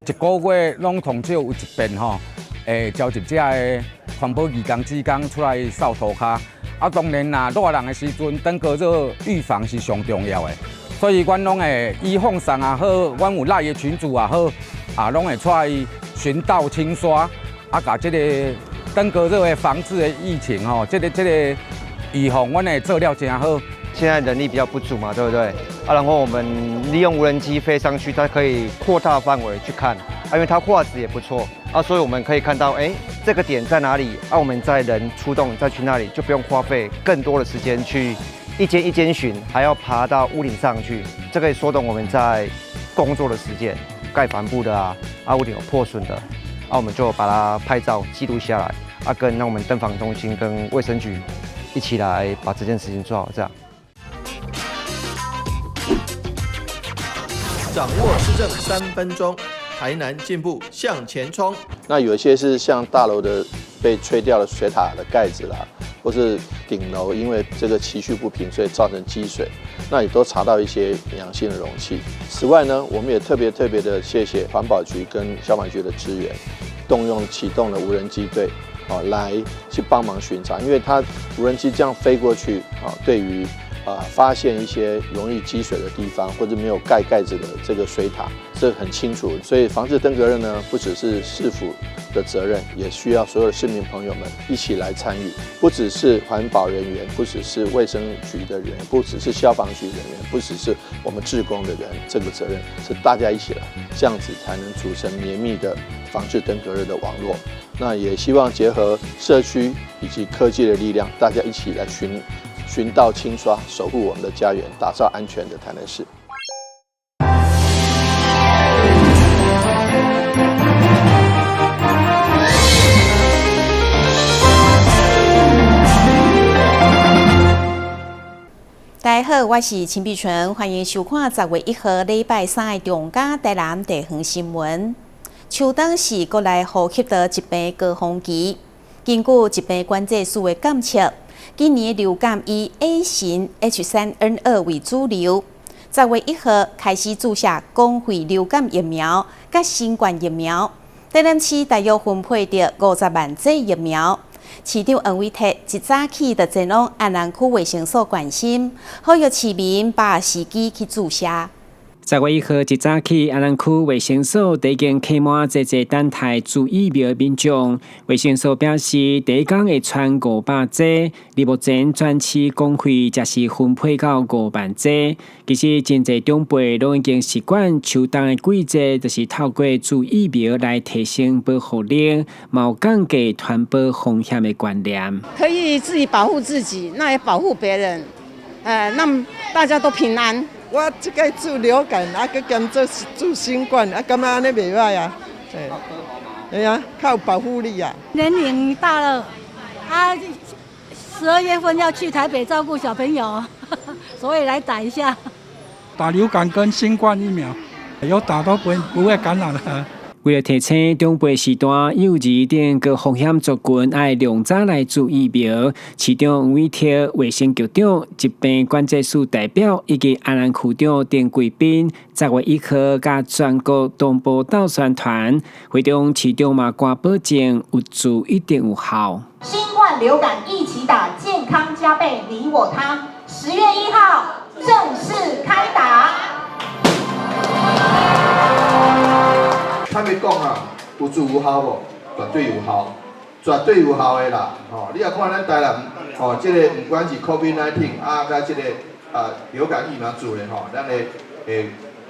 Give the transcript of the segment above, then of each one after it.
一個月攏通少有一遍吼，會召集遮的環保義工、志工出來掃塗跤。啊，當然啦，熱人的時陣，登革熱預防是上重要的，所以阮攏會以放送也好，阮有 LINE 的群組也好，啊，攏會出來巡道清刷，啊，共這個登革熱的防治的疫情吼，這個預防，阮會做了誠好。現在人力比較不足嘛，對不對？啊，然後我們利用無人機飛上去，它可以擴大範圍去看，啊，因為它畫質也不錯，啊，所以我們可以看到，哎，這個點在哪裡？啊，我們再人出動再去那裡，就不用花費更多的時間去一間一間巡，還要爬到屋頂上去，這個縮短我們在工作的時間。蓋帆布的啊，啊，屋頂有破損的，啊，我們就把它拍照記錄下來，啊，跟讓我們登防中心跟衛生局一起來把這件事情做好，這樣。掌握市政3分鐘，台南進步向前衝。那有一些是像大樓的被吹掉的水塔的蓋子啦，或是頂樓因為這個崎嶇不平，所以造成積水，那也都查到一些陽性的容器。此外呢，我們也特別特別的謝謝環保局跟消防局的支援，動用啟動了無人機隊，哦，來去幫忙巡查，因為它無人機這樣飛過去，啊，對於發現一些容易積水的地方，或者沒有蓋蓋子的這個水塔，這很清楚。所以防治登革熱呢，不只是市府的責任，也需要所有的市民朋友們一起來參與。不只是環保人員，不只是衛生局的人，不只是消防局人員，不只是我們志工的人，這個責任是大家一起來，這樣子才能組成綿密的防治登革熱的網絡。那也希望結合社區以及科技的力量，大家一起來巡道清刷，守護我們的家園，打造安全的台南市。大家好，我是陳碧純，歡迎收看10月1號禮拜三的中嘉台南地方新聞。秋冬是國內呼吸道疾病高峰期，根據疾病管制署的監測，今年流感以 A 型 H3N2 為主流。10月1號開始注射公費流感疫苗佮新冠疫苗，台南市大約分配著50萬劑疫苗。市長黃偉哲一早起就前往安南區衛生所關心，呼籲市民把握時機去注射。10月1號一早起，安南區衛生所已經客滿濟濟等待注疫苗的民眾。衛生所表示，第一工會傳500劑，而目前全市公費則是分配到5萬劑。其實，真濟長輩攏已經習慣秋冬的季節，就是透過注疫苗來提升保護力，嘛有降低傳播風險的觀念。可以自己保護自己，那也保護別人，讓大家都平安。我這擺注流感，啊，閣兼做注新冠，啊，感覺按呢袂䆀啊，對，啊，較有保護力啊。年齡大了，啊，12月份要去台北照顧小朋友，所以來打一下。打流感跟新冠疫苗，有打都不會感染了。為了提醒長輩時代幼兒等高風險族群愛量早來注疫苗，市長黃偉哲、衛生局長、疾病管制署代表以及安南區長鄧貴斌，10月1號佮全國同步鬥宣傳。會中市長嘛敢保證有注一定有效。新冠流感一起打，健康加倍，你我他。10月1號正式開打。坦白講啊，有注有效無？絕對有效，絕對有效的啦！吼，你若看咱台南，吼，這個毋管是 COVID-19 啊，佮這個啊流感疫苗注的吼，咱的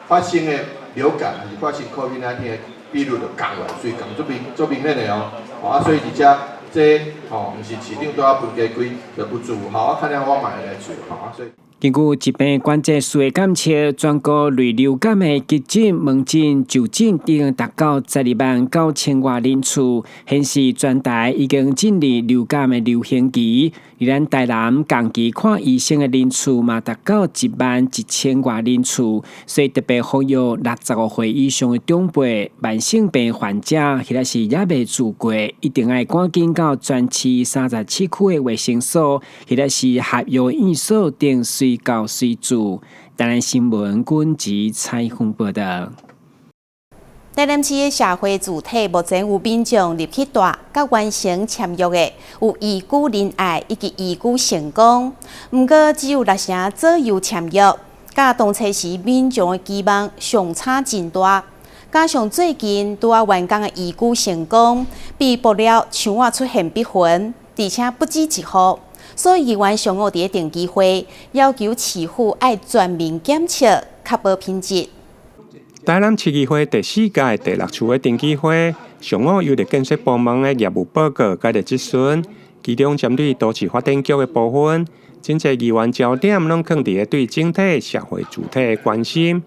發生的流感還是發生 COVID-19 的比率就降落來，所以降足明足明顯的哦。啊，所以佇遮這吼，毋是市長拄仔分家規就有注有效，啊，看了我嘛會來注吼，啊，所以。根據疾病管制署的監測，全國類流感的急診、門診、就診已經達到12萬9千外人次，顯示全台已經進入流感的流行期。而咱台南共期看醫生的人次嘛達到1萬1千外人次，所以特別呼籲65歲以上的長輩、慢性病患者，或者是猶未注過，一定愛趕緊到全市37區的衛生所，或者是合約院所等隨到隨注。台南新聞軍籍採訪報道。台南市的社會住宅目前有民眾入去住，佮完成簽約的有移居仁愛以及移居成功，毋過只有六成左右簽約，佮當初時民眾的期望相差真大。加上最近拄仔完工的移居成功，被爆料牆仔出現筆痕，而且不止一戶，所以議員上午佇咧定期會要求市府愛全面檢測，確保品質。台南市議會第四屆第六次的定期會，上午由建設部門的業務報告佮質詢，其中針對都市發展局的部分，真濟議員焦點攏囥佇咧對整體社會住宅的關心，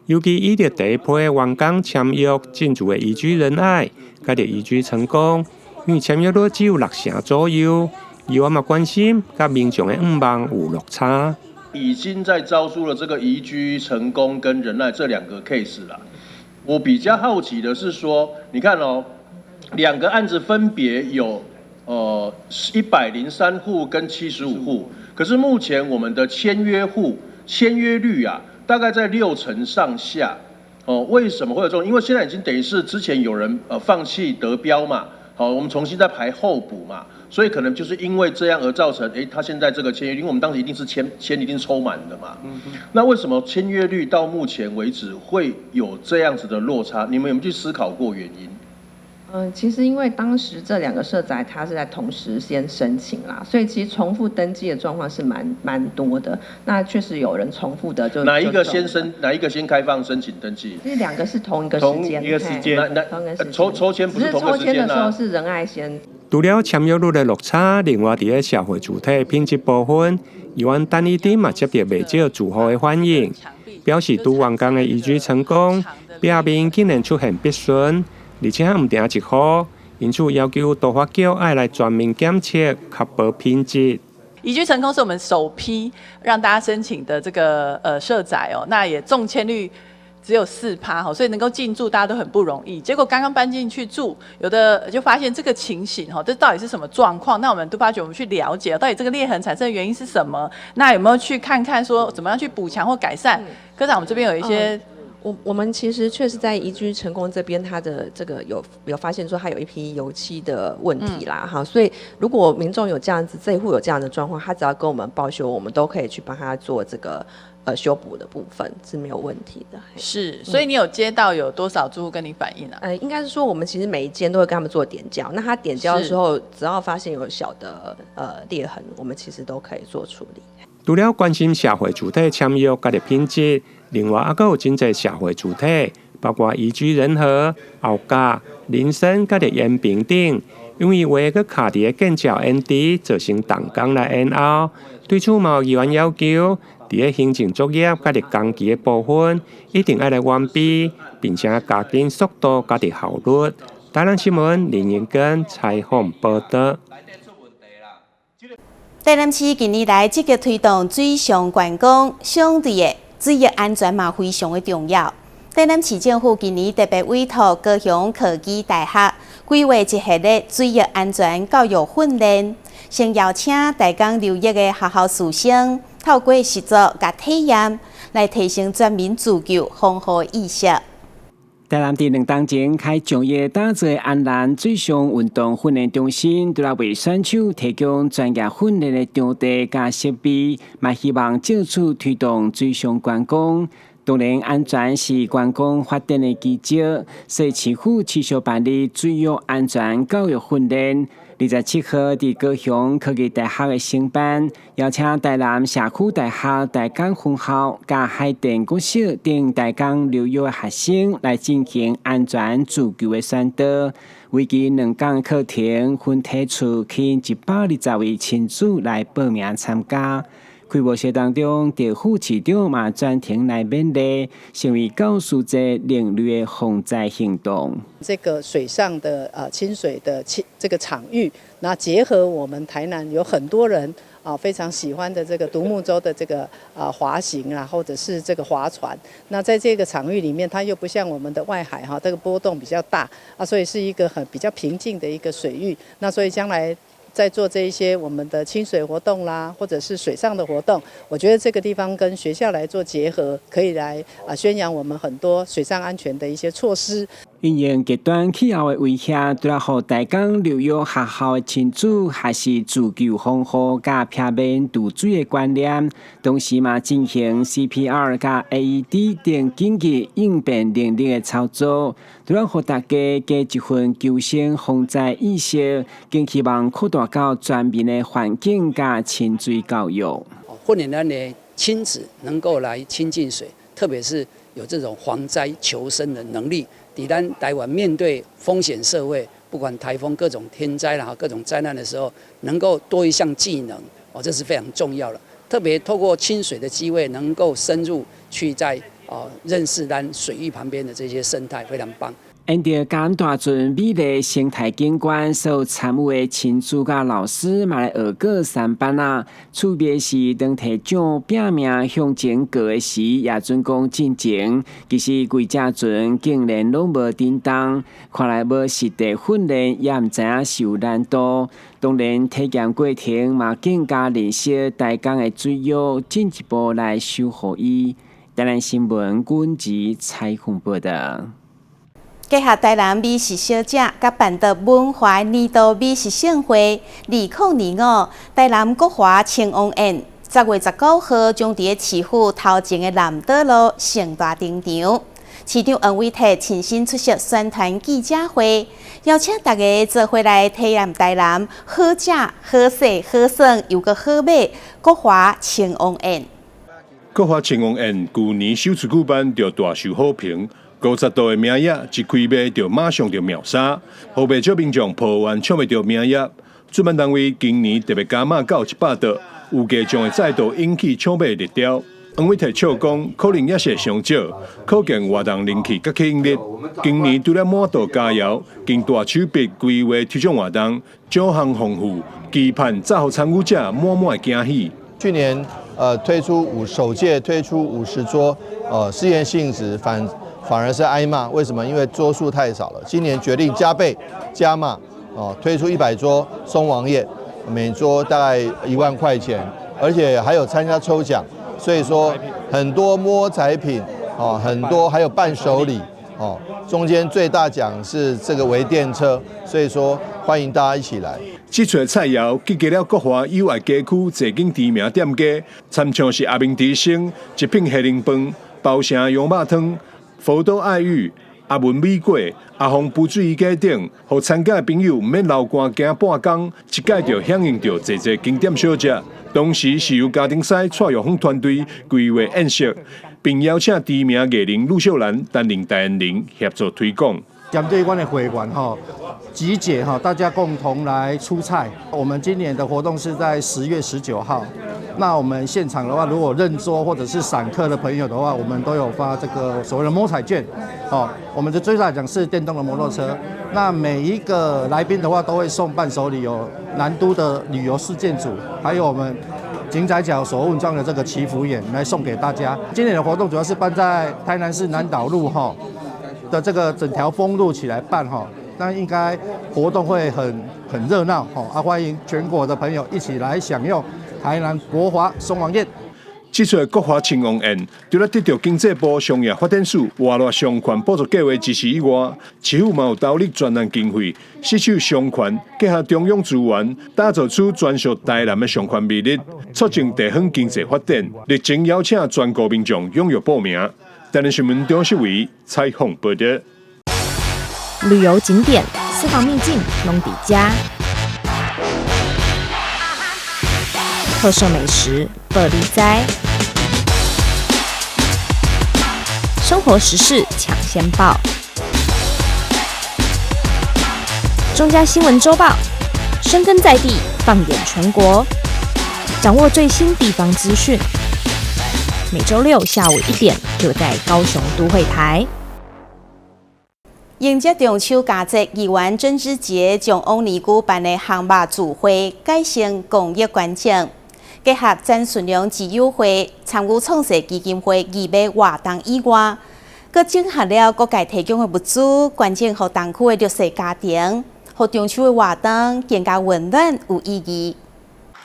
尤其以著第一批完工簽約進駐的移居仁愛，佮移居成功，因為簽約率只有六成左右，議員嘛關心，佮民眾的願望有落差。已經在招書了這個移居成功跟仁愛這兩個 case 了。我比較好奇的是說，你看哦，兩個案子分別有103戶跟75戶，可是目前我們的簽約戶簽約率啊，大概在六成上下。哦，為什麼會有這種？因為現在已經等於是之前有人放棄得標嘛，好，我們重新再排候補嘛。所以可能就是因為這樣而造成，他現在這個簽約，因為我們當時一定是簽簽一定抽滿的嘛。那為什麼簽約率到目前為止會有這樣子的落差？你們有沒有去思考過原因？其實因為當時這兩個社宅它是在同時先申請啦，所以其實重複登記的狀況是蠻多的。那確實有人重複的就哪一個先申，哪一個先開放申請登記？這兩個是同一個時間，同一個時間，那同一個時間抽籤不是同個時間。抽籤的時候是仁愛先。除了簽約率的落差，另外佇咧社會住宅品質部分，議員陳以丁嘛接著袂少住戶的反應，表示拄完工的移居成功，壁面竟然出現筆損，而且毋定一戶，因此要求都發局愛來全面檢測，確保品質。移居成功是我們首批讓大家申請的這個社宅哦，那也中籤率只有4%哈，所以能夠進駐大家都很不容易。結果剛剛搬進去住，有的就發現這個情形哈，這到底是什麼狀況？那我們都發覺，我們去了解到底這個裂痕產生的原因是什麼？那有沒有去看看說怎麼樣去補強或改善？科長，我們這邊有一些。我們其實確實在移居成功這邊，他的這個有發現說，他有一批油漆的問題啦，哈，所以如果民眾有這樣子，這一戶有這樣的狀況，他只要跟我們報修，我們都可以去幫他做這個修補的部分是沒有問題的。是，所以你有接到有多少住戶跟你反映啊？應該是說我們其實每一間都會跟他們做點交，那他點交的時候，只要發現有小的裂痕，我們其實都可以做處理。除了關心社會住宅簽約佮品質，另外猶閣有真濟社會住宅，包括移居仁和、後甲、林森佮延平等，因為話閣卡佇咧建造延遲，造成動工來延後。對此，嘛有議員要求，佇咧行政作業佮工期的部分，一定愛來完備，並且加緊速度佮效率。台南新聞林英根採訪報道。台南市近年來積極推動水上觀光，相對的水域安全嘛非常的重要。台南市政府今年特別委託高雄科技大學規劃一系列水域安全教育訓練，先邀請大江流域的學校師生透過實作佮體驗，來提升全民自救防護意識。台南佇2冬前開創業打造安瀾水上運動訓練中心，除了為選手提供專業訓練的場地佮設備，嘛希望藉此推動水上觀光。當然，安全是觀光發展的基石，所以市府持續辦理水域安全教育訓練。27號佇高雄科技大學的承辦，邀請台南社區大學大港分校、佮海淀國小等大江流域的學生來進行安全自救的宣導。為期2工課程，分梯次吸引120位親子來報名參加。開幕式當中，鄭副市長嘛專程來勉勵，成為教師節另類的防災行動。這個水上的親水的親這個場域，那結合我們台南有很多人啊非常喜歡的這個獨木舟的這個滑行啊，或者是這個划船。那在這個場域裡面，它又不像我們的外海哈，這個波動比較大啊，所以是一個很比較平靜的一個水域。那所以將來在做這一些我們的親水活動啦，或者是水上的活動，我覺得這個地方跟學校來做結合，可以來宣揚我們很多水上安全的一些措施。因應極端氣候的威脅，除了予大江流域學校的親子學習自救防護佮避免墜水的觀念，同時嘛進行 CPR 佮 AED 等緊急應變能力的操作，除了予大家加一份求生防災意識，更希望擴大到全民的環境佮親水教育。訓練咱的親子能夠來親近水，特別是有這種防災求生的能力。佇咱台灣面對風險社會，不管颱風、各種天災啦、各種災難的時候，能夠多一項技能，哦，這是非常重要的。特別透過親水的機會，能夠深入去在哦認識咱水域旁邊的這些生態，非常棒。沿著嘉南大圳美麗生態景觀，所有參與的親子佮老師嘛來學過舢板仔。趣味是當提槳拚命向前過的時，也準講進前。其實規隻船竟然攏無振動，看來無實地訓練也毋知影是有難度。當然體驗過程嘛更加認識台江的水域，進一步來守護伊。台南新聞軍事採訪報導。結合台南美食小食，佮辦的文化年度美食盛會，2025台南國華稱王宴，10月19號將佇市府頭前的南島路盛大登場。市長黃偉哲親身出席宣傳記者會，邀請大家做伙來體驗台南好食、好勢、好耍又閣好買國華稱王宴。國華稱王宴舊年首次舉辦就大受好評。50桌的名額一開賣就馬上就秒殺，予袂少民眾抱怨搶袂著名額。主辦單位今年特別加碼到100桌，預計將會再度引起搶買熱潮。黃偉哲笑講，可能猶是傷少，可見活動人氣佮吸引力。今年除了滿桌佳餚，更大手筆規劃抽獎活動，獎項豐富，期盼載予參與者滿滿的驚喜。去年推出五首屆推出50桌，試驗性質反而是挨罵，為什麼？因為桌數太少了。今年決定加倍加碼，哦，推出100桌鬆王宴，每桌大概1萬塊錢，而且還有參加抽獎，所以說很多摸彩品，哦，很多還有伴手禮，哦，中間最大獎是這個微電車，所以說歡迎大家一起來。這出菜餚集結了國華友愛街區濟間知名店家，親像是阿明之星、一品黑龍飯、包城羊肉湯、佛都愛玉、阿文米粿、阿鳳浮水魚粿等，予參加的朋友毋免流汗行半工，一擺就享用著濟濟經典小食。同時是由家庭師蔡玉芳團隊規劃宴席，並邀請知名藝人呂秀蘭擔任代言人協助推廣。針對阮的會員吼，集結哈，大家共同來出菜。我們今年的活動是在10月19號。那我們現場的話，如果認桌或者是散客的朋友的話，我們都有發這個所謂的摸彩券。哦，我們的最大獎是電動的摩托車。那每一個來賓的話，都會送伴手禮，有南都的旅遊事件組，還有我們井仔腳所問裝的這個祈福眼來送給大家。今年的活動主要是辦在台南市南島路哈的這個整條封路起來辦哈，那應該活動會很熱鬧哈，啊，歡迎全國的朋友一起來享用台南國華鬆王宴。這次國華稱王宴，除了得著經濟部商業發展署活絡商圈補助計畫支持以外，市府嘛有投入專案經費，吸取商圈結合中央資源，打造出專屬台南的商圈魅力，促進地方經濟發展。熱情邀請全國民眾踴躍報名。台南新聞張世偉採訪報導。旅遊景點、私房秘境，攏佇遮。特色美食，報你知。生活時事搶先報。中嘉新聞週報，深耕在地，放眼全國，掌握最新地方資訊。每週六下午1點，就在高雄都會台。迎接中秋佳節，議員鄭之傑將往年舉辦的烘肉聚會改成公益捐贈，結合詹順良之友會參與創世基金會義賣活動以外，閣整合了各界提供的物資，捐贈予東區的弱勢家庭，予中秋的活動更加溫暖有意義。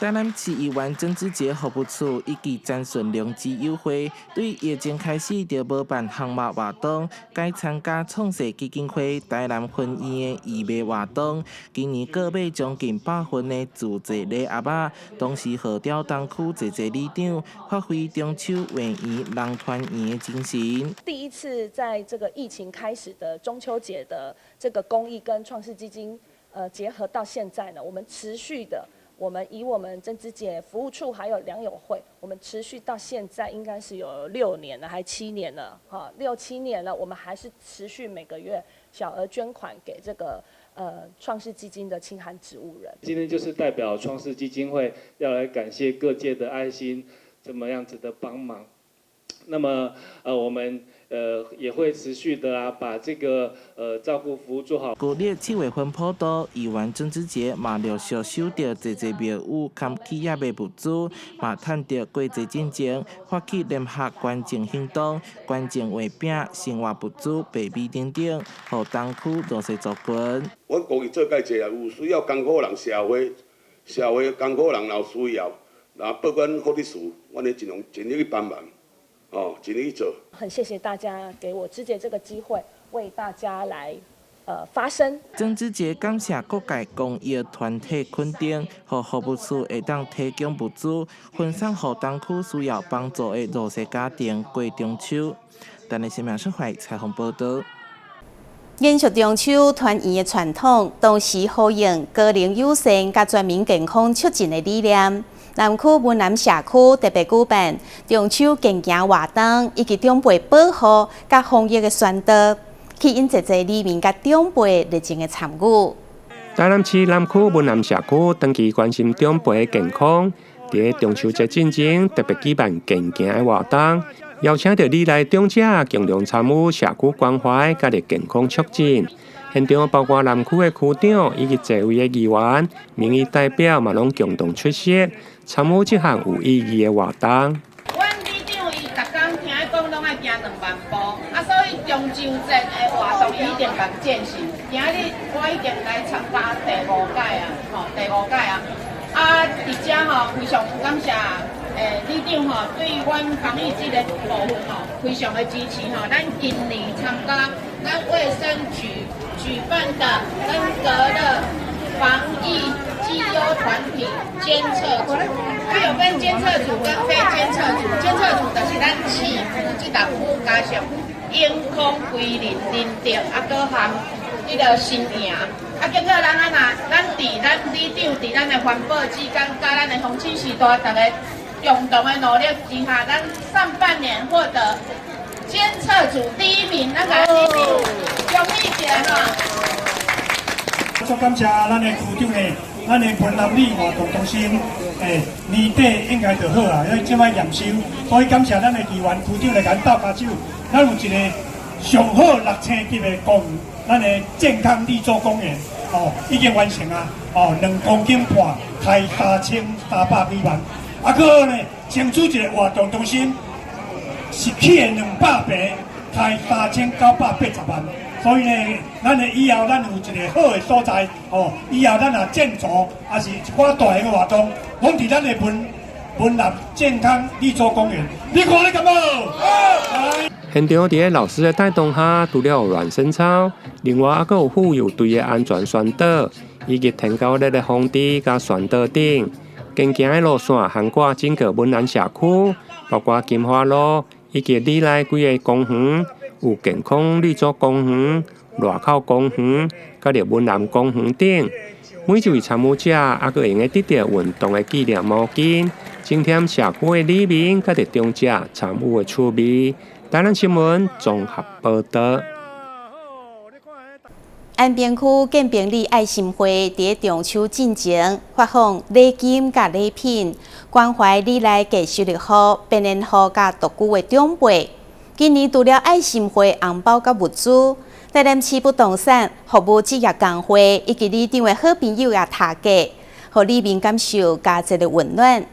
台南市議員曾之杰服務處以及詹順良之友會，對疫情開始就無辦項目活動，改參加創世基金會台南分院的義賣活動。今年購買將近100份的自製禮盒仔，同時號召東區濟濟里長發揮中秋月圓人團圓的精神。第一次在這個疫情開始的中秋節的這個公益跟創世基金，結合到現在呢，我們持續的。我們以我們曾之傑服務處還有良友會，我們持續到現在應該是有6年了，還7年了，哈，六七年了，我們還是持續每個月小額捐款給這個創世基金的清寒植物人。今天就是代表創世基金會要來感謝各界的愛心，這麼樣子的幫忙。那麼我們也會持續的啊，把這個照顧服務做好。舊曆7月份普渡，議員曾之傑嘛陸續收到濟濟廟宇含企業的物資，嘛趁著過節進前發起聯合捐贈行動，捐贈月餅、生活物資、白米等等，予東區弱勢族群。阮公益做蓋濟啊，有需要艱苦人、社會艱苦人若有需要，若報阮福利處，阮會盡量盡力去幫忙。哦，盡力去做。很謝謝大家給我之傑這個機會，為大家來發聲。曾之傑感謝各界公益團體肯定，予服務處會當提供物資，分送予東區需要幫助的弱勢家庭過中秋。台南新聞出懷採訪報道。延續中秋團圓的傳統，同時呼應高齡友善佮全民健康促進的理念。南區文南社區特別舉辦中秋健行活動，以及長輩保護佮防疫的宣導，吸引濟濟里民佮長輩熱情的參與。台南市南區文南社區長期關心長輩的健康，佇中秋節進前特別舉辦健行的活動，邀請著里內長者共同參與社區關懷佮健康促進。現場包括南區的區長以及濟位的議員、民意代表嘛，攏共同出席參與這項有意義的活動。阮里長伊逐工聽伊講，攏愛行2萬步，啊，所以中秋節的活動一定共進行。今日我已經來參加第五屆啊，吼，第五屆啊。啊，佇遮吼非常感謝里長吼對阮防疫這个部分吼非常的支持吼。咱今年參加咱衛生局舉辦的登革熱防疫績優團體監測組，它有分監測組跟非監測組。監測組就是咱市區這搭區加上永康、歸仁、仁德，啊，閣含彼个新營。啊，結果咱按怎，咱佇咱里長佇咱的環保志工佮咱的鄉親序大，逐个共同的努力之下，咱上半年獲得監測組第一名，咱共里長恭喜一下哈！足感謝咱的區長呢，咱的文南里活動中心，年底應該就好啊，因為這擺驗收，所以感謝咱的議員區長來共咱鬥跤手，咱有一個上好6星級的公園，咱的健康綠洲公園，哦，已經完成啊，哦，2.5公頃，開3300幾萬，啊，閣呢，爭取一個活動中心，是起的200坪，開3980萬。所以呢，咱的以後咱有一個好的所在，哦，以後咱若建築，抑是一寡大型的活動，攏佇咱的文南健康綠洲公園，你看你敢無？現場佇咧老師的帶動下，除了有暖身操，另外猶閣有婦幼隊的安全宣導，以及天狗熱的防治佮宣導等。健行的路線涵蓋整個文南社區，包括金華路以及里內幾个公園，有健康綠洲公園、熱口公園、佮著文南公園等。每一位參與者猶閣會用得得著運動的紀念毛巾，增添社區的里民佮著長者參與的趣味。台南新聞綜合報道。安平區建平里愛心會佇中秋進前發放禮金佮禮品，關懷里內低收入戶、邊緣戶佮獨居的長輩。今年除了愛心會紅包佮物資，台南市不動產服務職業工會以及里長的好朋友也提價，予里民感受佳節的溫暖。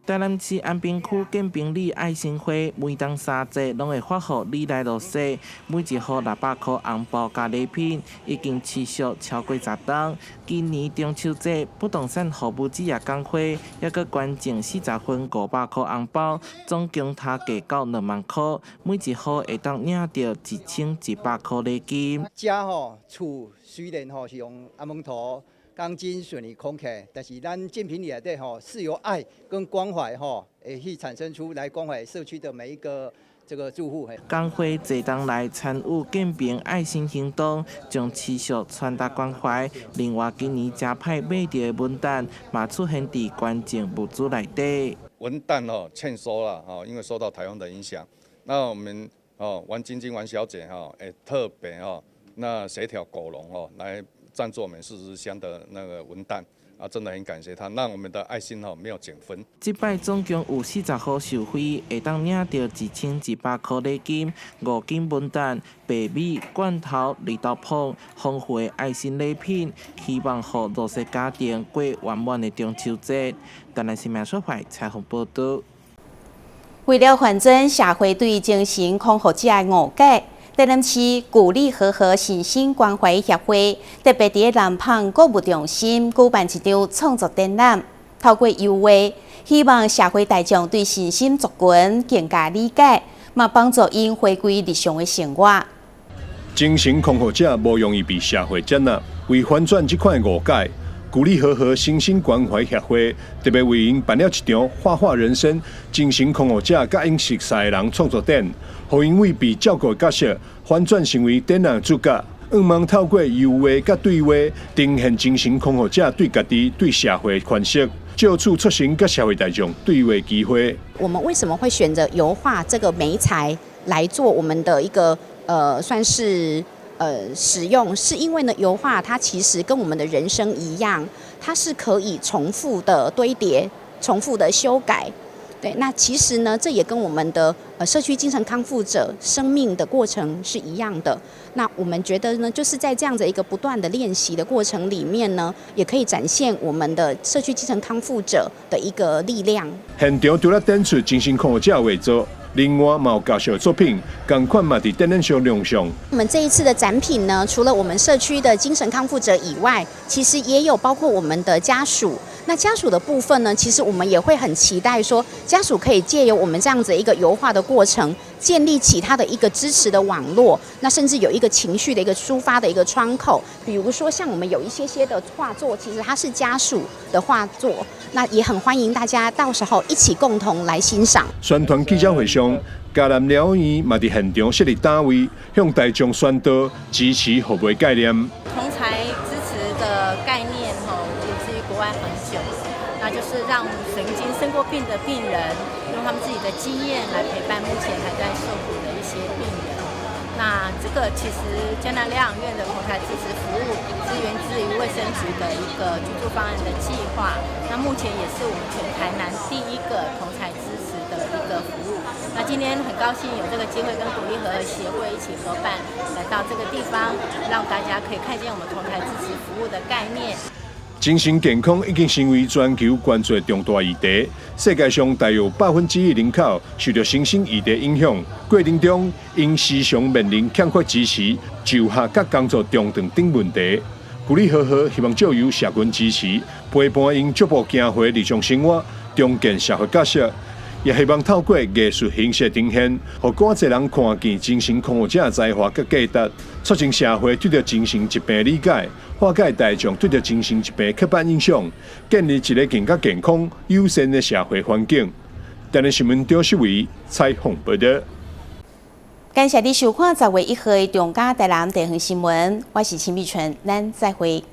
台南市安平區建平里愛心會每冬三節攏會發予禮來落雪，每一戶600箍紅包佮禮品，已經持續超過10冬。今年中秋節，不動產服務職業工會猶閣捐贈40份500箍紅包，總共疊加到2萬箍，每一戶會當領著1100箍禮金。遮吼厝雖然吼是用阿門圖。鋼筋水泥空起，但是咱建平里內底吼是由愛跟關懷吼，會去產生出來關懷社區的每一個這個住戶。工會這冬來參與建平愛心行動，將持續傳達關懷。另外，今年誠歹買著的文旦，嘛出現佇捐贈物資內底。文旦哦欠收了哦，因為受到颱風的影響。那我們哦王晶晶王小姐哈，會特別哦，那協調果農哦來贊助我們40箱的那個文旦啊，真的很感謝他，讓我們的愛心吼沒有減分。這擺總共有40戶受惠，會當領著1100箍禮金、5斤文旦、白米、罐頭、綠豆椪，豐富的愛心禮品，希望予弱勢家庭過圓滿的中秋節。台南新聞所採訪報導。為了反轉社會對精神康復者的誤解，台南市鼓勵和和身心關懷協會特別佇南蚌購物中心舉辦一場創作展覽，透過油畫，希望社會大眾對身心族群更加理解，嘛幫助𪜶回歸日常的生活。精神康復者無容易被社會接納，為翻轉這款誤解，鼓勵和和身心關懷協會特別為𪜶辦了一場畫畫人生精神康復者佮𪜶熟似的人創作展，予𪜶為被照顧的角色翻轉成為展覽主角，向望透過油畫佮對話，呈現精神康復者對家己、對社會的詮釋，藉此促成佮社會大眾對話機會。我們為什麼會選擇油畫這個媒材來做我們的一個算是使用？是因為呢，油畫它其實跟我們的人生一樣，它是可以重複的堆疊、重複的修改。對，那其實呢，這也跟我們的社區精神康復者生命的過程是一樣的。那我們覺得呢，就是在這樣的一個不斷的練習的過程裡面呢，也可以展現我們的社區精神康復者的一個力量。現場除了展出精神康復者畫作，另外嘛有家屬作品，仝款嘛佇展覽上亮相。我們這一次的展品呢，除了我們社區的精神康復者以外，其實也有包括我們的家屬。那家屬的部分呢，其實我們也會很期待說，家屬可以借由我們這樣子一個油畫的過程，建立起他的一個支持的網絡，那甚至有一個情緒的一個抒發的一個窗口。比如說，像我們有一些些的畫作，其實它是家屬的畫作，那也很歡迎大家到時候一起共同來欣賞。宣傳記者會上，嘉南療養院嘛佇現場設立單位，向大眾宣導支持服務概念。同儕支持的概念，吼，源自於國外很久，那就是讓曾經生過病的病人，用他們自己的經驗來陪伴目前還在受苦的一些病人。那這個其實嘉南療養院的同儕支持服務是源自於衛生局的一個居住方案的計劃。那目前也是我們全台南第一個同儕支持的一個服務。那今天很高興有這個機會跟鼓勵和和協會一起合辦，來到這個地方，讓大家可以看見我們同儕支持服務的概念。精神健康已經成為全球關注的重大議題。世界上大約1%人口受著身心議題影響，過程中𪜶時常面臨欠缺支持、就學佮工作中斷等問題。鼓勵和和希望藉由社群支持，陪伴𪜶逐步行回日常生活，重建社會角色。也希望透過藝術形式呈現，予更濟人看見精神康復者的才華佮價值，促進社會對著精神疾病理解，化解大眾對著精神疾病刻板印象，建立一個更加健康、友善的社會環境。台南新聞張世偉採訪報導。感謝你收看10月1號的中嘉台南地方新聞，我是陳美春，咱再會。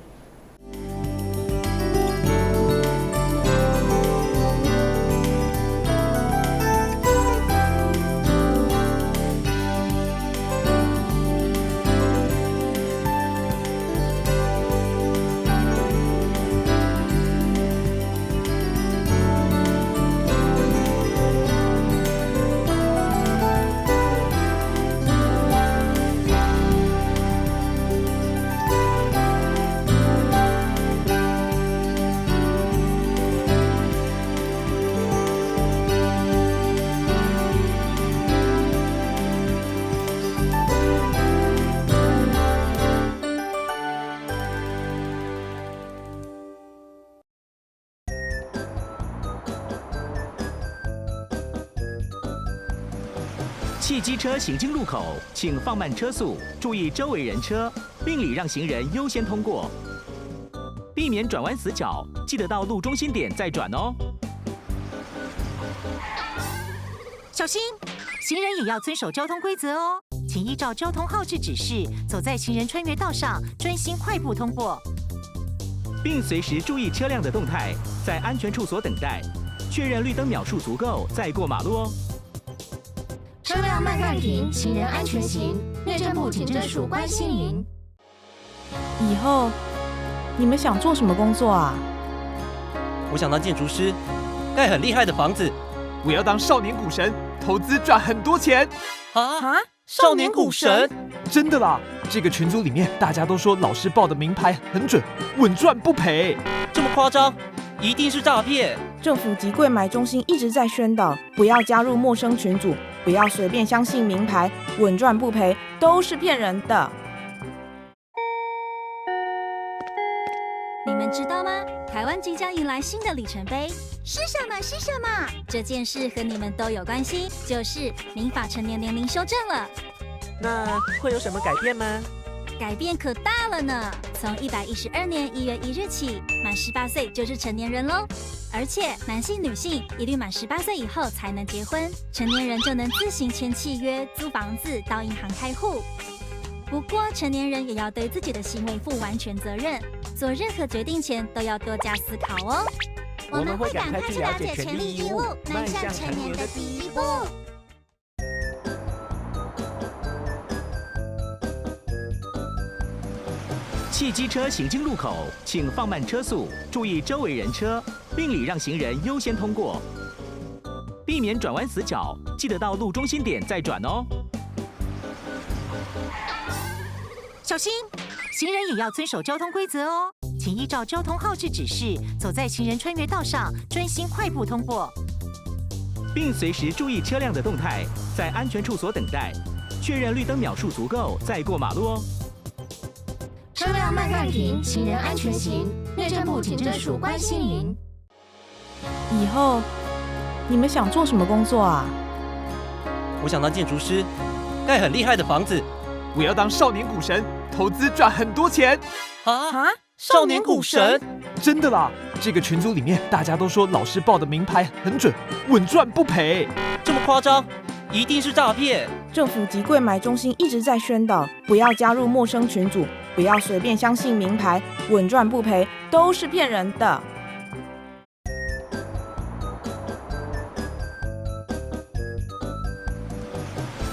汽機車行經路口，請放慢車速，注意周圍人車，並禮讓行人優先通過，避免轉彎死角，記得到路中心點再轉哦。小心，行人也要遵守交通規則哦，請依照交通號誌指示，走在行人穿越道上，專心快步通過，並隨時注意車輛的動態，在安全處所等待，確認綠燈秒數足夠再過馬路哦。車輛慢慢停，行人安全行。內政部警政署關心您。以後你們想做什麼工作啊？我想當建築師，蓋很厲害的房子。我要當少年股神，投資賺很多錢。啊！少年股神？真的啦！這個群組裡面大家都說老師報的明牌很準，穩賺不賠。這麼誇張？一定是詐騙！政府及櫃買中心一直在宣導，不要加入陌生群組，不要隨便相信明牌，穩賺不賠都是騙人的。你們知道嗎？台灣即將迎來新的里程碑，是什麼？是什麼？這件事和你們都有關係，就是民法成年年齡修正了。那會有什麼改變嗎？改變可大了呢！從112年1月1日起，滿18歲就是成年人嘍。而且男性、女性一律滿18歲以後才能結婚，成年人就能自行簽契約、租房子、到銀行開戶。不過，成年人也要對自己的行為負完全責任，做任何決定前都要多加思考哦。我們會趕快去了解權利義務，邁向成年的第一步。汽機車行經路口，請放慢車速，注意周圍人車，並禮讓行人優先通過，避免轉彎死角，記得到路中心點再轉哦。小心，行人也要遵守交通規則哦，請依照交通號誌指示，走在行人穿越道上，專心快步通過，並隨時注意車輛的動態，在安全處所等待，確認綠燈秒數足夠再過馬路哦。車輛慢慢停，行人安全行。內政部警政署關心您。以後你們想做什麼工作啊？我想當建築師，蓋很厲害的房子。我要當少年股神，投資賺很多錢。啊！少年股神？真的啦！這個群組裡面大家都說老師報的明牌很準，穩賺不賠。這麼誇張？一定是詐騙！政府及櫃買中心一直在宣導，不要加入陌生群組，不要隨便相信明牌，穩賺不賠都是騙人的。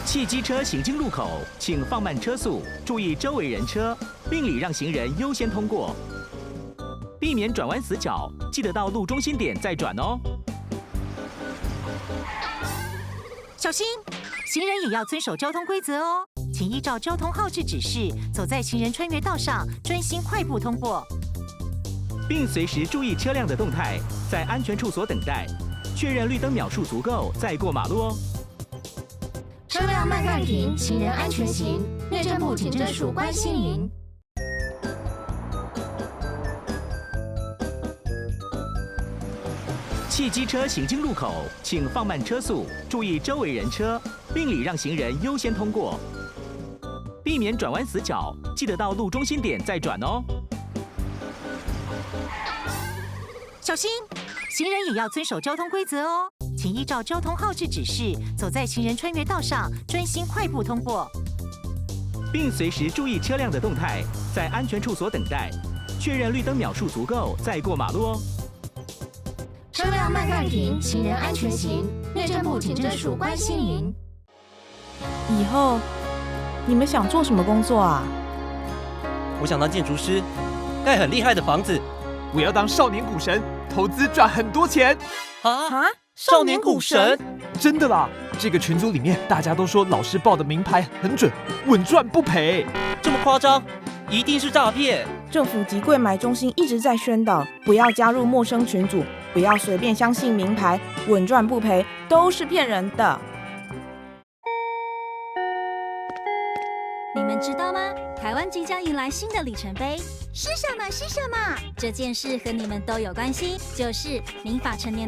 汽機車行經路口，請放慢車速，注意周圍人車，並禮讓行人優先通過，避免轉彎死角，記得到路中心點再轉哦。小心，行人也要遵守交通規則哦，請依照交通號誌指示，走在行人穿越道上，專心快步通過，並隨時注意車輛的動態，在安全處所等待，確認綠燈秒數足夠再過馬路哦。車輛慢慢停，行人安全行。內政部警政署關心您。汽機車行經路口，請放慢車速，注意周圍人車，並禮讓行人優先通過，避免轉彎死角，記得到路中心點再轉哦。小心，行人也要遵守交通規則哦，請依照交通號誌指示，走在行人穿越道上，專心快步通過，並隨時注意車輛的動態，在安全處所等待，確認綠燈秒數足夠再過馬路哦。車輛慢慢停，行人安全行。內政部警政署關心您。以後你們想做什麼工作啊？我想當建築師，蓋很厲害的房子。我要當少年股神，投資賺很多錢。啊！少年股神？真的啦！這個群組裡面大家都說老師報的明牌很準，穩賺不賠。這麼誇張？一定是詐騙！政府及櫃買中心一直在宣導，不要加入陌生群組，不要隨便相信明牌，穩賺不賠都是騙人的。你們知道嗎？台灣即將迎來新的里程碑，是什麼？是什麼？這件事和你們都有關係，就是民法成年年。